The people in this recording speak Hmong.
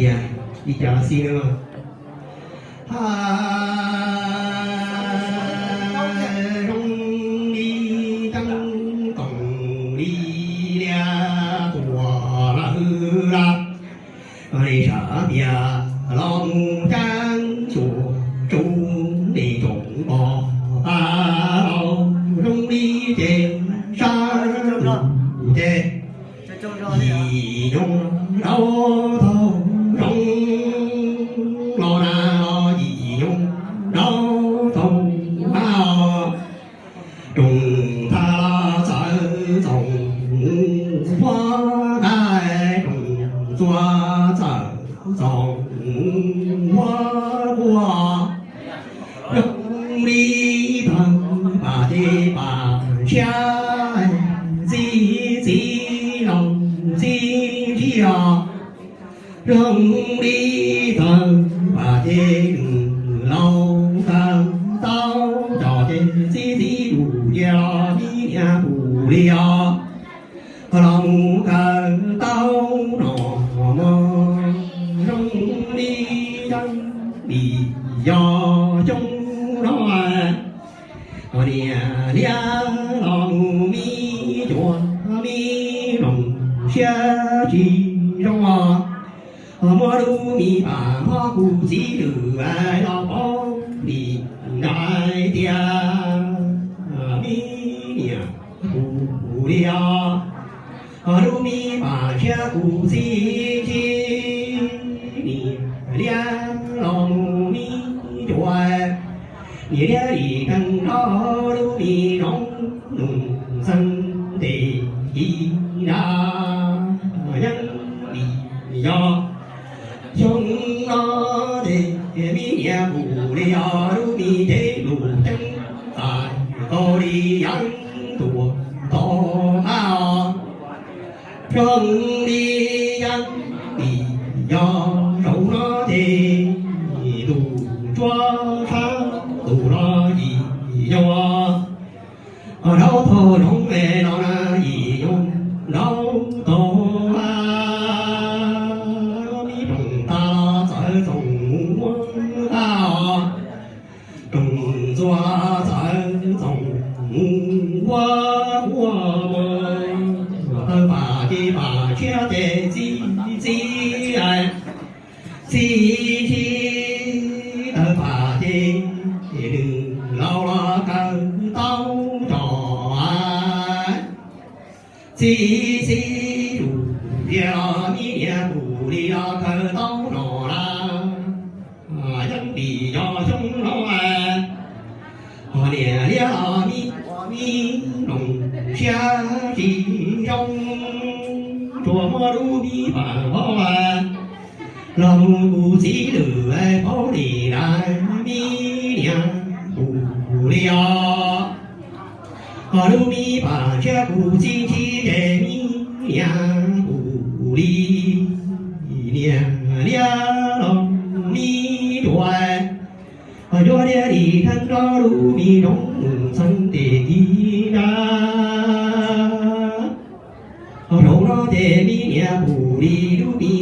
Ib co xib no, ha, zoo li ceeb koom li liab tuaj lawm lawm, li sawv tiag los mus ceeb xyuas tsuj li tsoom pog tag los zoo li ces sab tus ces yim nyoog rau thaum zoov los na los yim nyoog rau thaum hmab os. Rooj tag los txawv txoos mus huab nqaij, rooj txua txawv txoos mus huab quaj. Zoo li tawg pam ces pam tshiab, txi txiv los txi ntshiab os. Zoo li tawg pam ces nws laus kawm tau cov ces txi txiv lus cia los mi niam pum li os. Los mus kawm tau no mog, zoo li yeeb vim yog xyoo no niam liab los mus mi cuav mi loos siab tsis zoo os. Muab lub me pam npog kuv txiv lwm los paub li ntawd tias mi niam kuv li os. Lub me pam tshiab kuv txiv tsis niam liab los mus mi cuav, niam liab li teeb nrog lub me zoov nus xeeb tes ci na, yeeb vim yog xyoo no ces mi niam kuv li os, lub me cev lus ceeb txais tau li yeeb tuaj tau hmab os. Zoo li yeeb vim yog zaum no ces tus tsuab tshab tus los yim yog rau thaum zoov es los na yim yog rau tau hmab, mi rooj tag los txawv txoos mus huab nqaij os. Rooj txua txawv txoos mus huab quaj mog, tawg pam ces pam tshiab ces txi txiv, txi txiv tawg pam ces nws laus los kawm tau cov txi txiv lus tias los mi niam kuv li los kawm tau no lawm, yeeb vim yog xyoo no niam liab los mi cuav mi loos siab tsis zoo, tsuas muab lub me pam npog los mus kuv txiv lwm paub li ntawd, mi niam kuv li os. Lub me pam tshiab kuv txiv tsis ces mi niam kuv li, niam liab los mi cuav, yuav liab li theeb rau lub me zoov nus xeeb tes ci na. Zaum no ces mi niam kuv li lub me